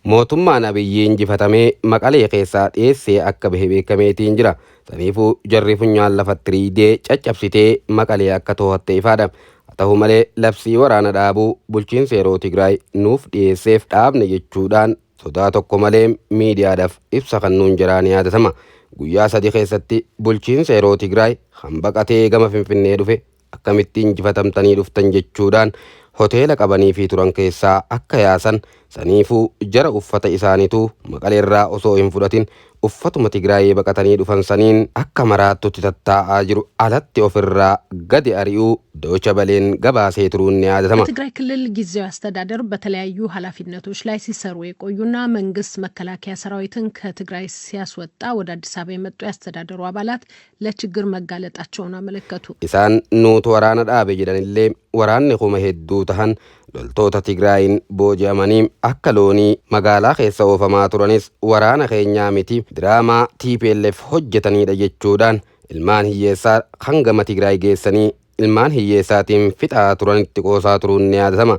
Mootummaan Abiyyi injifatamee Maqalee keessaa dheessee akka bahe beekameetiin jira. Saniifuu jarri funyaan lafatti riidee caccabsitee Maqalee akka to'atte ifaadha. Haa ta'u malee labsii waraana dhaabuu bulchiinsa yeroo Tigraay nuuf dhiyeesseef dhaabne jechuudhaan sodaa tokko malee miidiyaadhaaf ibsa kennuun jiraa ni yaadatama. Guyyaa 3 keessatti bulchiinsa yeroo Tigraay kan baqatee gama Finfinnee dhufe akkamitti injifatamtanii dhuftan jechuudhaan hoteela qabanii fi turan keessaa akka yaasan, saniifuu jara uffata isaaniitu Maqaleerraa osoo hin fudhatin uffatuma Tigraayii baqatanii dhufan saniin akka maraattutti tattaa'aa jiru alatti ofirraa gadi ari'uu Deutsche Welleen gabaasee turuun ni yaadatama. በትግራይ ክልል ጊዜያዊ አስተዳደር በተለያዩ ኃላፊነቶች ላይ ሲሰሩ የቆዩና መንግስት መከላከያ ሰራዊትን ከትግራይ ሲያስወጣ ወደ አዲስ አበባ የመጡ የአስተዳደሩ አባላት ለችግር መጋለጣቸውን አመለከቱ። Isaan nuutu waraana dhaabe jedhanillee waraanni kuma hedduu tahan loltoota Tigraayin booji'amanii akka loonii magaalaa keessa oofamaa turanis waraana keenyaa miti, diraamaa TPLF hojjetanidha jechuudhaan ilmaan hiyyeessaa hangama Tigraay geessanii ilmaan hiyyeessaatiin fixaa turanitti qoosaa turuun ni yaadatama.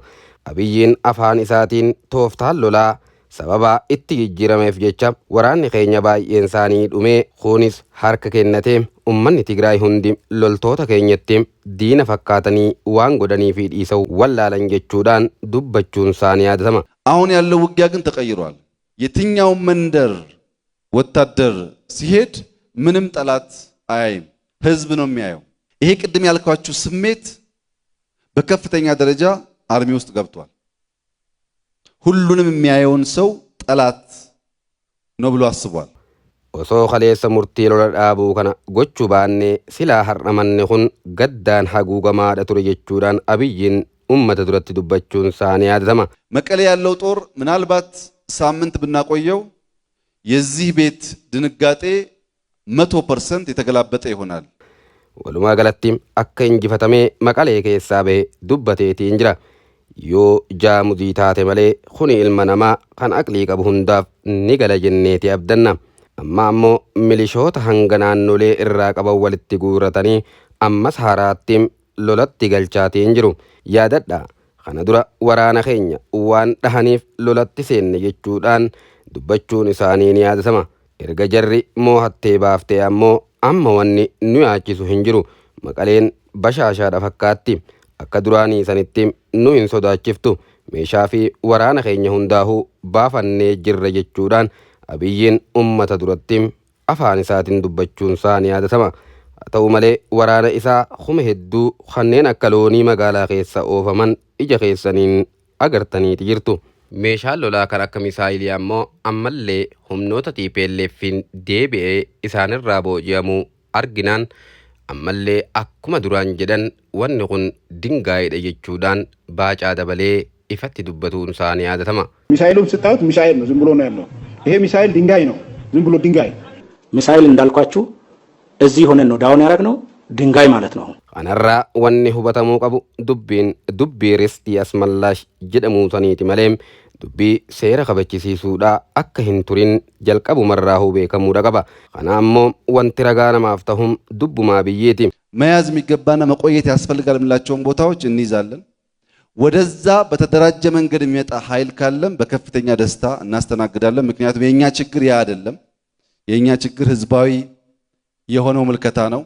Abiyyiin afaan isaatiin tooftaan lolaa sababa itti jijjiirameef jecha waraanni keenya baay'een isaanii dhumee, kunis harka kennatee ummanni Tigraay hundi loltoota keenyatti diina fakkaatanii waan godhanii fi dhiisa wallaalan jechuudhaan dubbachuun isaanii yaadatama. አሁን ያለው ውጊያ ግን ተቀይሯል። የትኛው መንደር ወታደር ሲሄድ ምንም ጠላት አያይም፣ ህዝብ ነው የሚያየው። ይሄ ቅድም ያልኳችሁ ስሜት በከፍተኛ ደረጃ አርሚ ውስጥ ገብቷል። ሁሉንም የሚያየውን ሰው ጠላት ነው ብሎ አስቧል። Osoo kaleessa murtii lola dhaabuu kana gochuu baannee silaa har'a manni kun gaddaan haguugamaadha ture jechuudhaan Abiyyiin ummata duratti dubbachuun isaanii yaadatama. መቀሌ ያለው ጦር ምናልባት ሳምንት ብናቆየው የዚህ ቤት ድንጋጤ 100% የተገላበጠ ይሆናል። Walumaa galatti akka injifatamee Maqalee keessaa bahe dubbateetiin jira. Yoo jaamuzii taate malee kuni ilma namaa kan aqlii qabu hundaaf ni gala jenneeti abdanna. Amma ammoo milishoota hanga naannolee irraa qaban walitti guurratanii ammas haaraatti lolatti galchaatiin jiru. Yaadadha, kana dura waraana keenya waan dhahaniif lolatti seenne jechuudhaan dubbachuun isaanii ni yaadatama. Erga jarri moohattee baaftee ammoo amma wanni nu yaachisu hin jiru. Maqaleen bashaashaadha fakkaatti. Akka duraanii sanitti nu hin sodaachiftu. Meeshaa fi waraana keenya hundaahuu baafannee jirra jechuudhaan Abiyyiin ummata duratti afaan isaatiin dubbachuun isaa ni yaadatama. Haa ta'u malee waraana isaa kuma hedduu kanneen akka loonii magaalaa keessa oofaman ija keessaniin agartaniiti jirtu. Meeshaan lolaa kan akka misaayilii ammoo ammallee humnoota TPLF'n deebi'ee isaanirraa booji'amuu arginaan ammallee akkuma duraan jedhan wanni kun dingaa'edha jechuudhaan baacaa dabalee ifatti dubbatuun isaanii yaadatama. ሚሳኤሉን ስታዩት ሚሳኤል ነው፣ ዝም ብሎ ነው ያለው። ይሄ ሚሳኤል ድንጋይ ነው፣ ዝም ብሎ ድንጋይ። ሚሳኤል እንዳልኳችሁ እዚህ ሆነን ነው ዳውን ያደረግነው፣ ድንጋይ ማለት ነው። አሁን Kanarraa wanni hubatamuu qabu dubbiin dubbii Ristii Asmallaash jedhamuu saniiti malee dubbii seera kabachisiisuudhaa akka hin turin jalqabumarraahuu beekamuudha qaba. Kana ammoo wanti ragaa namaaf tahum dubbumaa biyyeeti. መያዝ የሚገባና መቆየት ያስፈልጋል የምንላቸውን ቦታዎች እንይዛለን። ወደዛ በተደራጀ መንገድ የሚመጣ ኃይል ካለም በከፍተኛ ደስታ እናስተናግዳለን። ምክንያቱም የኛ ችግር ያ አይደለም። የኛ ችግር ህዝባዊ የሆነው ምልከታ ነው።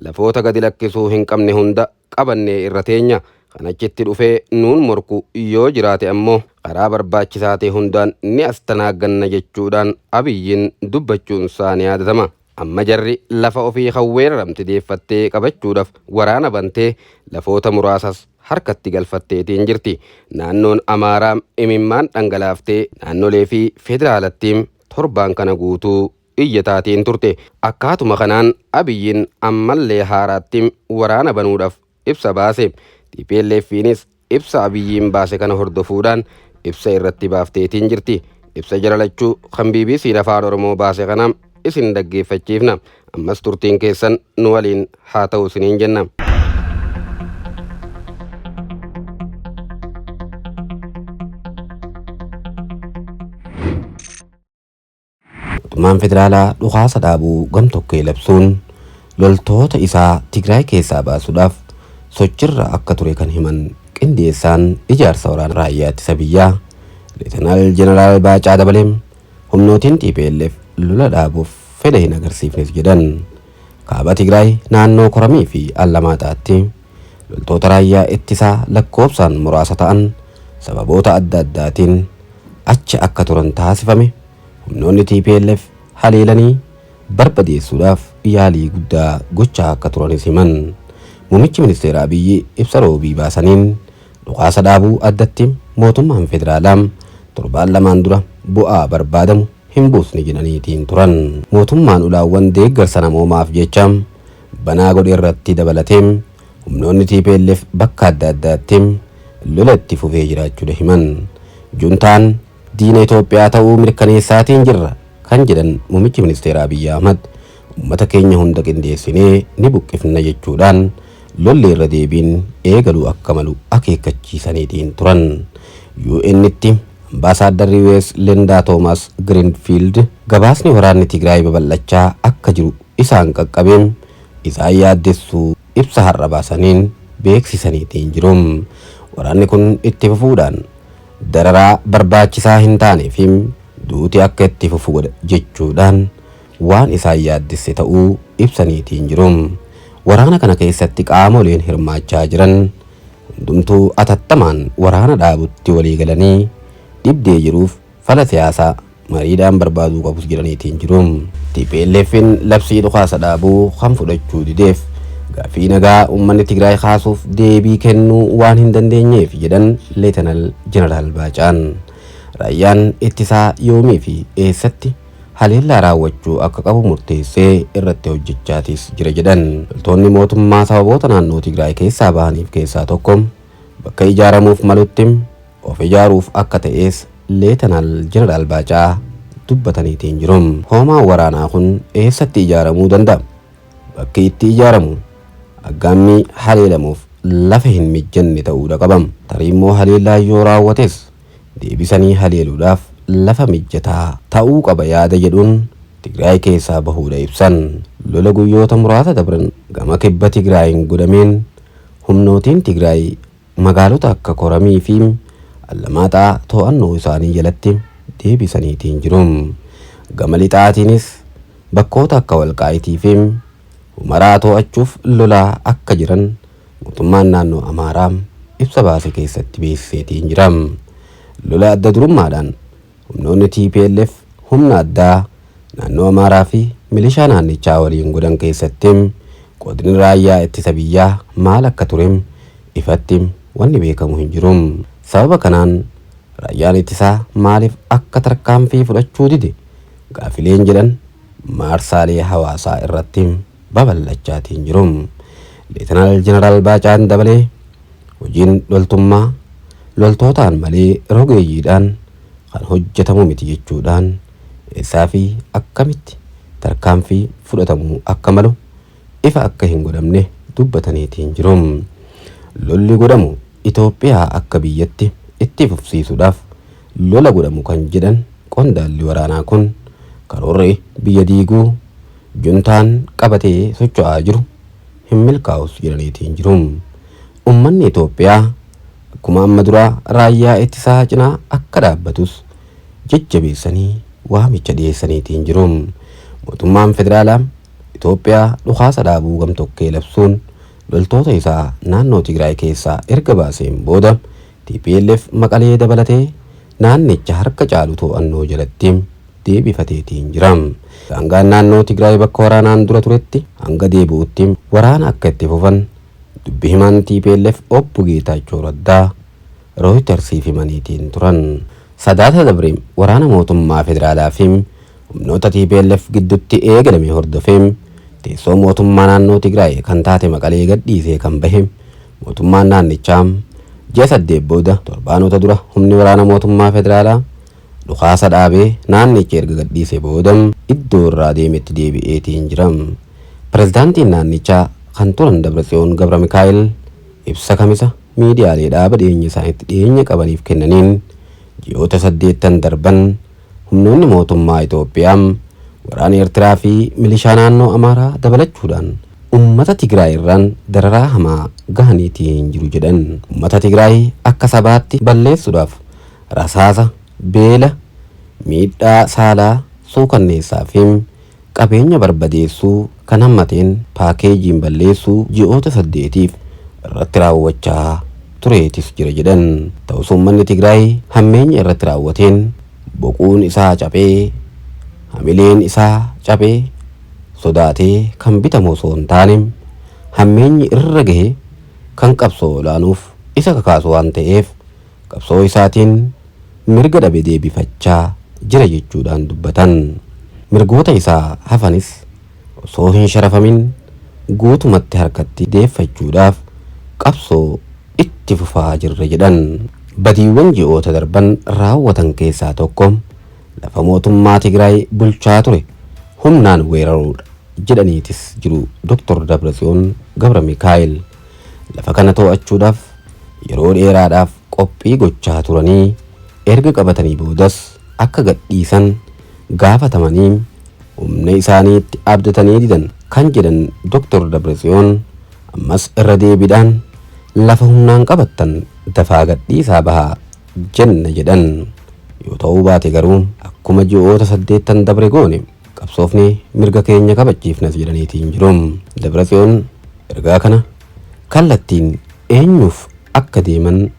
Lafoota gadi lakkisuu hin qabne hunda qabannee irra teenya. Kan achitti dhufee nuun morku yoo jiraate ammoo karaa barbaachisaa ta'e hundaan ni astanaagganna jechuudhaan Abiyyiin dubbachuun isaa ni yaadatama. Amma jarri lafa ofii kan weeraramte deeffattee qabachuudhaaf waraana bantee lafoota muraasas harkatti galfatteetiin jirti. Naannoon Amaaraa imimmaan dhangalaaftee naannolee fi federaalattiin torbaan kana guutuu iyyataatiin turte. Akkaatuma kanaan Abiyyiin ammallee haaraatti waraana banuudhaaf ibsa baase. TPLFiinis ibsa Abiyyiin baase kana hordofuudhaan ibsa irratti baafteetiin jirti. Ibsa jara lachuu kan BBC Afaan Oromoo baase kana isin dhaggeeffachiifna. Ammas turtiin keessan nu waliin haa ta'u isiniin jenna. Mootummaan federaalaa dhukaasa dhaabuu gamtokkee labsuun loltoota isaa Tigraay keessaa baasuudhaaf sochirra akka ture kan himan qindeessaan ijaarsa waraana raayyaa ittisa biyyaa Leetanaal Jeneraal Baacaa Dabalee humnootiin TPLF lola dhaabuuf fedha hin agarsiifnes jedhan. Kaaba Tigraay naannoo Koramii fi Allamaxaatti loltoota raayyaa ittisaa lakkoofsaan muraasa ta'an sababoota adda addaatiin achi akka turan taasifame humnoonni TPLF haleelanii barbadeessuudhaaf yaalii guddaa gochaa akka turanis himan. Muummichi ministeera Abiyyi ibsa roobii baasaniin dhukaasa dhaabuu addatti mootummaan federaalaa torbaan lamaan dura bu'aa barbaadamu hin buusne jedhaniitiin turan. Mootummaan ulaawwan deeggarsa namoomaaf jecha banaa godhe irratti dabalatee humnoonni TPLF bakka adda addaatti lola itti fufee jiraachuudha himan. Juntaan diina Itoophiyaa ta'uu mirkaneessaatiin jirra kan jedhan muummichi ministeera Abiyyi Ahmad uummata keenya hunda qindeessinee ni buqqifna jechuudhaan lolli irra deebiin eegaluu akka malu akeekkachiisaniitiin turan. UN'tti ambaasaaddarri US Lindaa Toomas Greenfield gabaasni waraanni Tigraay babal'achaa akka jiru isaan qaqqabeen isaan yaaddessuu ibsa har'a baasaniin beeksisaniitiin jiru. Waraanni kun itti fufuudhaan dararaa barbaachisaa hin taanee fi duuti akka itti fufu godha jechuudhaan waan isaan yaaddesse ta'uu ibsaniitiin jiru. Waraana kana keessatti qaamoleen hirmaachaa jiran hundumtuu atattamaan waraana dhaabutti walii galanii dhibdee jiruuf fala siyaasaa mariidhaan barbaaduu qabus jedhaniitiin jiru. TPLF'n labsii dhukaasa dhaabuu kan fudhachuu dideef gaaffii nagaa uummanni Tigraay kaasuuf deebii kennuu waan hin dandeenyeef jedhan Leetanal Jeneraal Baacaan. Raayyaan ittisaa yoomii fi eessatti haleellaa raawwachuu akka qabu murteessee irratti hojjechaatis jira jedhan. Loltoonni mootummaa sababoota naannoo Tigraay keessaa bahaniif keessaa tokko bakka ijaaramuuf malutti of ijaaruuf akka ta'es Leetanaal Jeneraal Baacaa dubbataniitiin jiru. Hoomaan waraanaa kun eessatti ijaaramuu danda'a? Bakki itti ijaaramu aggaammii haleelamuuf lafa hin mijanne ta'uudha qabam. Tarii immoo haleellaa yoo raawwates deebisanii haleeluudhaaf lafa mijataa ta'uu qaba yaada jedhuun Tigraay keessaa bahuudha ibsan. Lola guyyoota muraasa dabran gama kibba Tigraayin godhameen humnootiin Tigraay magaalota akka Koramii fi Allamaaxaa to'annoo isaanii jalatti deebisaniitiin jiru. Gama lixaatiinis bakkoota akka Walqaayitii fi Humaraa to'achuuf lolaa akka jiran mootummaan naannoo Amaaraa ibsa baase keessatti beeksiseetiin jira. Lola adda durummaadhaan humnoonni TPLF humna addaa naannoo Amaaraa fi milishaa naannichaa waliin godhan keessatti qoodni raayyaa ittisa biyyaa maal akka ture ifatti wanni beekamu hin jiru. Sababa kanaan raayyaan ittisaa maaliif akka tarkaanfii fudhachuu dide gaafileen jedhan maarsaalee hawaasaa irratti babal'achaatiin jiru. Leetanaal Jeneraal Baacaan Dabalee hojiin loltummaa loltootaan malee rogeeyyiidhaan kan hojjetamu miti jechuudhaan eessaa fi akkamitti tarkaanfii fudhatamuu akka malu ifa akka hin godhamne dubbataniitiin jiru. Lolli godhamu Itoophiyaa akka biyyatti itti fufsiisuudhaaf lola godhamu kan jedhan qondaalli waraanaa kun karoorri biyya diiguu juntaan qabatee socho'aa jiru hin milkaa'us jedhaniitiin jiru. Uummanni Itoophiyaa akkuma amma duraa raayyaa ittisaa cinaa akka dhaabbatus jajjabeessanii waamicha dhiyeessaniitiin jiru. Mootummaan federaalaa Itoophiyaa dhukaasa dhaabuu gamtokkee labsuun loltoota isaa naannoo Tigraay keessaa erga baaseen booda TPLF Maqalee dabalatee naannicha harka caalu to'annoo jalatti deebifateetiin jira. Daangaan naannoo Tigraay bakka waraanaan dura turetti hanga deebi'utti waraana akka itti fufan dubbi himaan TPLF obbo Geetaachoo Raddaa Rooyitersiif himaniitiin turan. Sadaasa dabre waraana mootummaa federaalaa fi humnoota TPLF gidduutti eegalame hordofee teessoo mootummaa naannoo Tigraay kan taate Maqalee gadhiisee kan bahe mootummaan naannichaa ji'a 8 booda torbaanota dura humni waraana mootummaa federaalaa dhukaasa dhaabee naannicha erga gadhiisee booda iddoo irraa deemetti deebi'eetiin jira. Pireezidaantiin naannichaa kan turan Dabratsiyoon Gabra Mikaa'el ibsa kamisa miidiyaalee dhaaba dhiyeenya isaaniitti dhiyeenya qabaniif kennaniin ji'oota 8 darban humnoonni mootummaa Itoophiyaa waraana Eertiraa fi milishaa naannoo Amaaraa dabalachuudhaan uummata Tigraay irraan dararaa hamaa gahaniitiin jiru jedhan. Uummata Tigraay akka sabaatti balleessuudhaaf rasaasa beela, miidhaa saalaa suukanneessaa fi qabeenya barbadeessuu kan hammateen paakeejiin balleessuu ji'oota 8f irratti raawwachaa tureetis jira jedhan. Ta'us uummanni Tigraay hammeenya irratti raawwateen boquun isaa caphee, hamileen isaa caphee, sodaatee kan bitamu osoo hin taane hammeenyi irra gahe kan qabsoo olaanuuf isa kakaasu waan ta'eef qabsoo isaatiin mirga dhabe deebifachaa jira jechuudhaan dubbatan. Mirgoota isaa hafanis osoo hin sharafamin guutumatti harkatti deeffachuudhaaf qabsoo itti fufaa jirra jedhan. Badiiwwan ji'oota darban raawwatan keessaa tokko lafa mootummaa Tigraay bulchaa ture humnaan weeraruudha jedhaniitis jiru Dr. Dabratsiyoon Gabra Mikaa'el. Lafa kana to'achuudhaaf yeroo dheeraadhaaf qophii gochaa turanii erga qabatanii boodas akka gadhiisan gaafatamanii humna isaaniitti abdatanii didan kan jedhan Dr. Dabratsiyoon ammas irra deebiidhaan lafa humnaan qabattan dafaa gadhiisaa bahaa jenna jedhan. Yoo ta'uu baate garuu akkuma ji'oota 8 dabre goone qabsoofni mirga keenya kabachiifnas jedhaniitiin jiru. Dabratsiyoon ergaa kana kallattiin eenyuuf akka deeman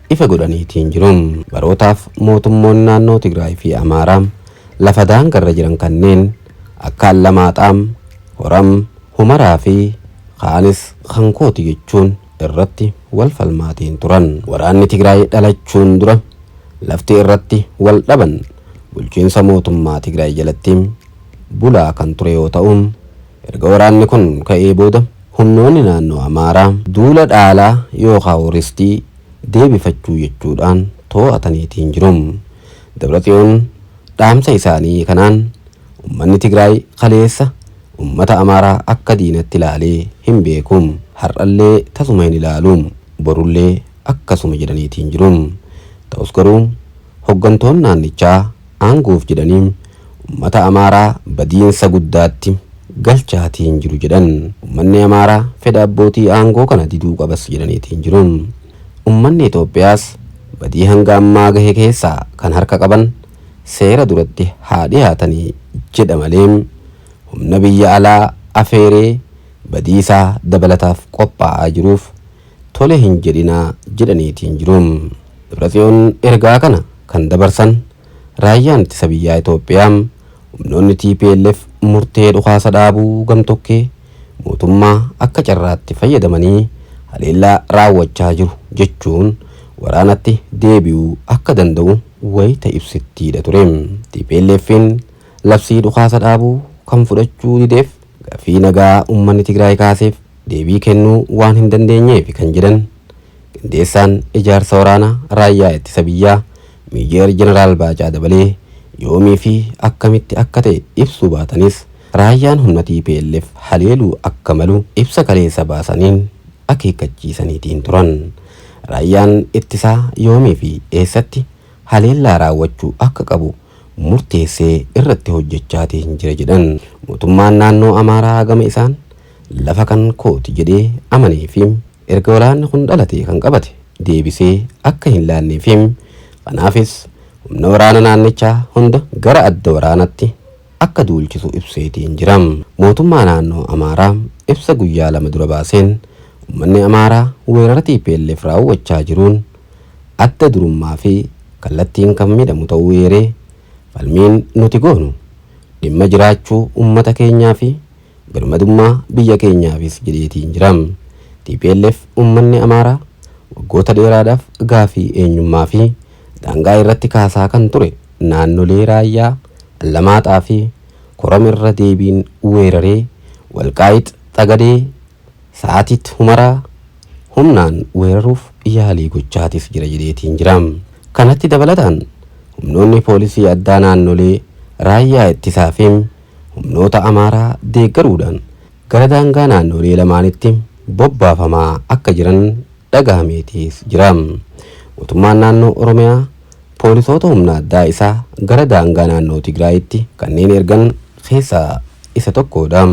ifa godhaniitiin jiru. Barootaaf mootummoonni naannoo Tigraay fi Amaaraa lafa daangarra jiran kanneen akka Allamaaxaam, Horam, Humaraa fi kaanis kan kooti jechuun irratti wal falmaatiin turan. Waraanni Tigraay dhalachuun dura lafti irratti wal dhaban bulchiinsa mootummaa Tigraay jalatti bulaa kan ture yoo ta'u, erga waraanni kun ka'ee booda humnoonni naannoo Amaaraa duula dhaalaa yookaan horistii deebifachuu jechuudhaan to'ataniitiin jiru. Dabratsiyoon dhaamsa isaanii kanaan uummanni Tigraay kaleessa uummata Amaaraa akka diinatti ilaalee hin beeku, har'allee tasuma hin ilaalu, borullee akkasuma jedhaniitiin jiru. Ta'us garuu hoggantoonni naannichaa aangoof jedhanii uummata Amaaraa badiinsa guddaatti galchaatiin jiru jedhan. Uummanni Amaaraa fedha abbootii aangoo kana diduu qabas jedhaniitiin jiru. Uummanni Itoophiyaas badii hanga ammaa gahe keessaa kan harka qaban seera duratti haa dhiyaatanii jedha malee humna biyya alaa afeeree badii isaa dabalataaf qophaa'aa jiruuf tole hin jedhinaa jedhaniitiin jiru. Dabratsiyoon ergaa kana kan dabarsan raayyaan ittisa biyyaa Itoophiyaa humnoonni TPLF murtee dhukaasa dhaabuu gamtokkee mootummaa akka carraatti fayyadamanii haleellaa raawwachaa jiru jechuun waraanatti deebi'uu akka danda'u wayita ibsittiidha ture. TPLF'n labsii dhukaasa dhaabuu kan fudhachuu dideef gaaffii nagaa uummanni Tigraay kaaseef deebii kennuu waan hin dandeenyeef kan jedhan qindeessaan ijaarsa waraanaa raayyaa ittisa biyyaa Meejer Jeneraal Baacaa Dabalee yoomii fi akkamitti akka ta'e ibsuu baatanis raayyaan humna TPLF haleeluu akka malu ibsa kaleessa baasaniin akeekkachiisaniitiin turan. Raayyaan ittisaa yoomii fi eessatti haleellaa raawwachuu akka qabu murteessee irratti hojjechaatiin jira jedhan. Mootummaan naannoo Amaaraa gama isaan lafa kan kooti jedhee amanee fi erga waraanni kun dhalate kan qabate deebisee akka hin laannee fi kanaafis humna waraana naannichaa hunda gara adda waraanatti akka duulchisu ibseetiin jira. Mootummaa naannoo Amaaraa ibsa guyyaa 2 dura baaseen uummanni Amaaraa weerara TPLF raawwachaa jiruun adda durummaa fi kallattiin kan miidhamu ta'uu eeree falmiin nuti goonu dhimma jiraachuu uummata keenyaa fi birmadummaa biyya keenyaafis jedheetiin jira. TPLF uummanni Amaaraa waggoota dheeraadhaaf gaafii eenyummaa fi daangaa irratti kaasaa kan ture naannolee raayyaa Allamaaxaa fi Koram irra deebiin weeraree Walqaayix Xagadee Sa'aatitti Humaraa humnaan weeraruuf yaalii gochaatis jira jedheetiin jira. Kanatti dabalataan humnoonni poolisii addaa naannolee raayyaa ittisaa fi humnoota Amaaraa deeggaruudhaan gara daangaa naannolee lamaanitti bobbaafamaa akka jiran dhagahameetiis jira. Mootummaan naannoo Oromiyaa poolisoota humna addaa isaa gara daangaa naannoo Tigraayitti kanneen ergan keessaa isa tokkodha.